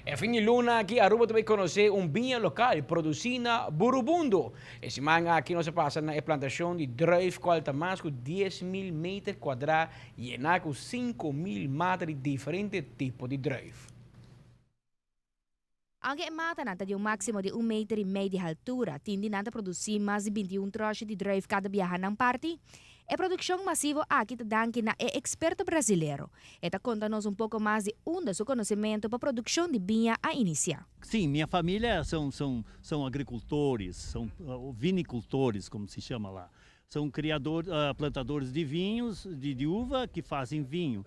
E fin di luna aki Aruba ta bay conoce un biña local produci na Burubundo. E siman aki nos a pasa na e plantacion di druif cual ta mas cu 10,000 meter cuadra yena cu 5,000 mata di diferente tipo di druif. Aunke e matanan ta di un maximo di un meter y mei di haltura, tin di nan ta produci mas di 21 troshi di druif cada biaha nan parti. E produccion masivo aki ta danki na e experto brasilero. E ta conta nos un poco mas di unda su conocimento pa produccion di biña a inicia. Sim, minha família são agricultores, são vinicultores, como se chama lá. São criadores, plantadores de vinhos, de uva, que fazem vinho.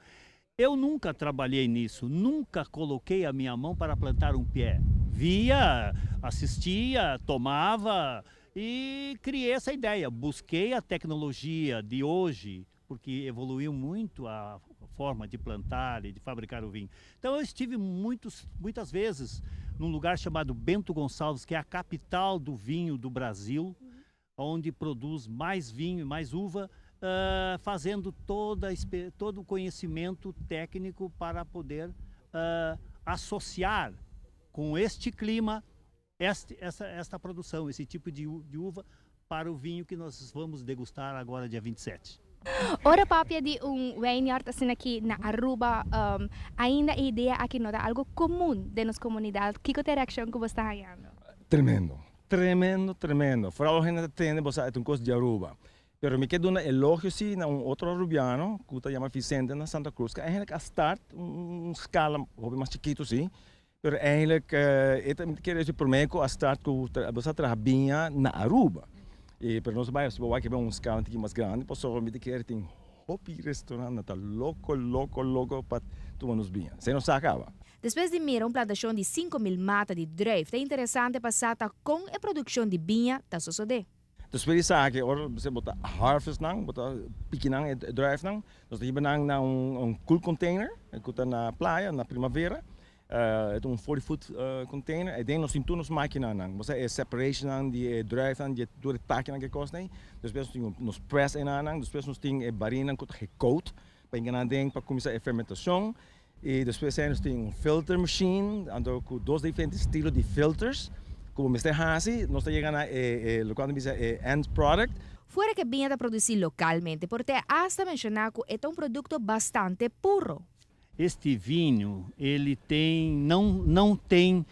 Eu nunca trabalhei nisso, nunca coloquei a minha mão para plantar um pé. Via, assistia, tomava e criei essa ideia. Busquei a tecnologia de hoje, porque evoluiu muito a forma de plantar e de fabricar o vinho. Então eu estive muitas vezes num lugar chamado Bento Gonçalves, que é a capital do vinho do Brasil, onde produz mais vinho e mais uva, fazendo todo o conhecimento técnico para poder associar com este clima esta produção, esse tipo de uva para o vinho que nós vamos degustar agora, dia 27. Ora papia di un vineyard asina aki na Aruba, ainda e idea aki no ta algo comun den nos comunidad. Kico ta e reaccion cu bo ta hayando? Tremendo, tremendo, tremendo. Vooral hende tende, bo sa, e un cos di Aruba. Pero mi kier duna elogio si na un otro Arubiano, cu ta yama Vicente na Santa Cruz, cu eigenlijk a start un scala hopi mas chikito si, pero eigenlijk e kier bisa prome cu a start cu bo sa traha biña na Aruba. E pero nos bay bo wak un scala un tiki mas grandi, pasobra mi ta kere tin hopi restaurant ta loco, loco, loco pa tuma nos biña. Se no sa caba. Despues di mira un plantacion di 5 mil mata di druif, ta interesante pasa con e produccion di biña ta sucede. Dus wil je zeggen, ora bo ta harvest nan, bo ta piki nan e druif nan, dus hiba nan na un cool container, cu ta na Playa, na Primavera. E ta un 40 foot container. Y den nos tin tur nos machina nan. Bo sa e separation nan di e druif nan, di tur e taki nan cu cos nan. Despues nos tin nos press nan, despues nos tin e baril nan cu ta gecoat, pa hinca nan den pa cuminsa e fermentacion. Y despues nos tin un filter machine, anto cu dos diferente estilo di filters. Como mester hasi, nos ta yega na e loke nan bisa e end product. Fuera cu biña ta produci localmente, por te hasta menciona cu e ta un producto bastante puro. Este vinho, ele tem, não tem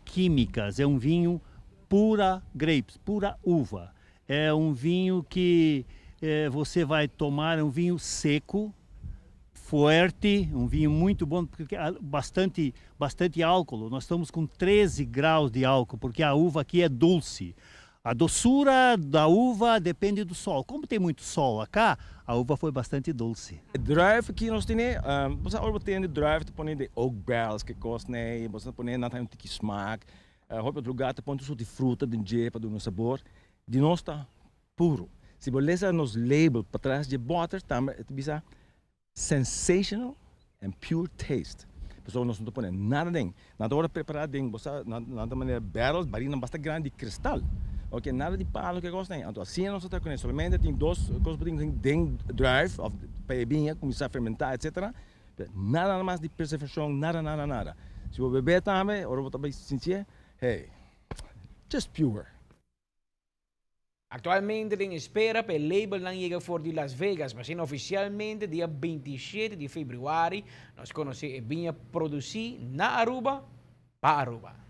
químicas, é um vinho pura grapes, pura uva. É um vinho que você vai tomar, é um vinho seco, forte, um vinho muito bom, porque há bastante, bastante álcool. Nós estamos com 13 graus de álcool, porque a uva aqui é dulce. A doçura da uva depende do sol. Como tem muito sol acá, a uva foi bastante dulce. Druif aki nos tin, bo sa ora tin druif ta pone den oak barrels cu cos nee, bo ta pone nan un tiki smaak. Hopi otro lugar ta pone tur soort di fruta den dje pa duna sabor. Di nos ta puro. Si bo lesa nos label patras di boter, tambe ta bisa "sensational and pure taste". Pasobra nos no ta pone nada den. Nan ta ora prepara den, bo sa, nan ta manera barrels, baril basta grandi di cristal. Ok, nada di palo cu cos nee. Anto asina nos ta cu solamente tin dos cos den den druif of pa e biña cuminsa fermenta, etc. Nada mas di preservacion, nada, nada, nada. Si bo bebe tambe, ora bo ta bay sinti, hey, just pure. Actualmente tin espera pa e label nan yega for di Las Vegas, mas oficialmente dia 27 di februari nos conoce e biña produci na Aruba pa Aruba.